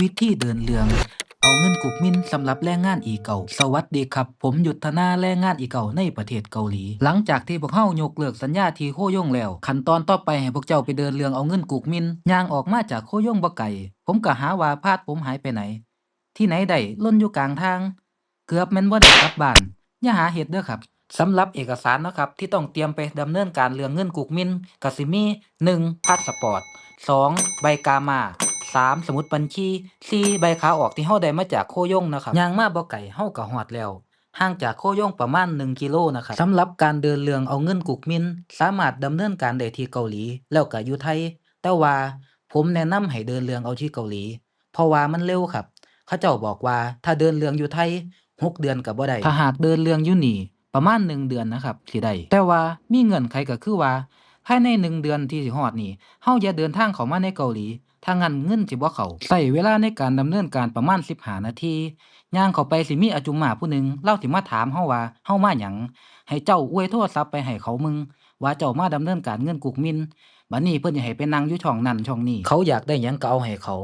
ວິທີເດີນເລື່ອງເອົາເງິນກຸກມິນສຳລັບແຮງງານອີເກົາ. ສະຫວັດດີຄັບ, ຜົມຍຸດທະນາ, ແຮງງານອີເກົາໃນປະເທດເກົາຫຼີ. ຫຼັງຈາກທີ່ພວກເຮົາຍົກເລີກສັນຍາທີ່ໂຄຢົງແລ້ວ, ຂັ້ນຕອນຕໍ່ໄປໃຫ້ພວກເຈົ້າໄປເດີນເລື່ອງເອົາເງິນກຸກມິນ. ຍ່າງອອກມາຈາກໂຄຢົງບໍ່ໄກ, ຜົມກໍຫາວ່າພາດຜົມຫາຍໄປໃນ. ທີ່ໄໜໄດ້ ຫຼົ່ນຢູ່ກາງທາງ, ເກືອບແມ່ນບໍ່ໄດ້ກັບບ້ານ. ຢ່າຫາເຮັດເດີຄັບ. ສຳລັບເອກະສານເນາະຄັບ ທີ່ຕ້ອງຕຽມໄປດຳເນີນການເລື່ອງເງິນກຸກມິນ ກະຊິມີ ໜຶ່ງ ພາສປອດ, ສອງ ໃບກາມາ, ສາມ ສະໝຸດບັນຊີ, ສີ່ ໃບຂາອອກທີ່ເຮົາໄດ້ມາຈາກໂຄຢົງເນາະຄັບ. ຍ່າງມາບໍ່ໄກເຮົາກໍຮອດແລ້ວ, ຫ່າງຈາກໂຄຢົງປະມານ ໜຶ່ງ ກິໂລເນາະຄັບ. ສຳລັບການເດີນເລື່ອງເອົາເງິນກຸກມິນ ສາມາດດຳເນີນການໄດ້ທີ່ເກົາຫຼີ ແລ້ວກໍຢູ່ໄທ, ແຕ່ວ່າຜົມແນະນຳໃຫ້ເດີນເລື່ອງເອົາທີ່ເກົາຫຼີ. ເພາະວ່າມັນເລັວຄັບ. ເຂົາເຈົ້າບອກວ່າຖ້າເດີນເລື່ອງຢູ່ໄທ ຫົກເດືອນກໍບໍ່ໄດ້. ຖ້າຫາກເດີນເລື່ອງຢູ່ນີ້ປະມານໜຶ່ງເດືອນນະຄັບ ຊິໄດ້. ແຕ່ວ່າມີເງື່ອນໄຂກໍຄືວ່າ ພາຍໃນໜຶ່ງເດືອນທີ່ຊິຮອດນີ້ ເຮົາຢ່າເດີນທາງເຂົ້າມາໃນເກົາຫຼີ, ຖ້ານັ້ນເງິນຊິບໍ່ເຂົ້າ. ໃຊ້ເວລາໃນການດຳເນີນການປະມານສິບຫ້ານາທີ. ຍ່າງເຂົ້າໄປຊິມີອາຈຸມມາຜູ້ໜຶ່ງ, ລາວຊິມາຖາມເຮົາວ່າເຮົາມາຫຍັງ. ໃຫ້ເຈົ້າອວຍໂທລະສັບໄປໃຫ້ເຂົາເບິ່ງວ່າເຈົ້າມາດຳເນີນການເງິນກຸກມິນ. ບາດນີ້ເພິ່ນຊິໃຫ້ໄປນັ່ງຢູ່ຊ່ອງນັ້ນຊ່ອງນີ້. ເຂົາຢາກໄດ້ຫຍັງກໍເອົາໃຫ້ເຂົາ.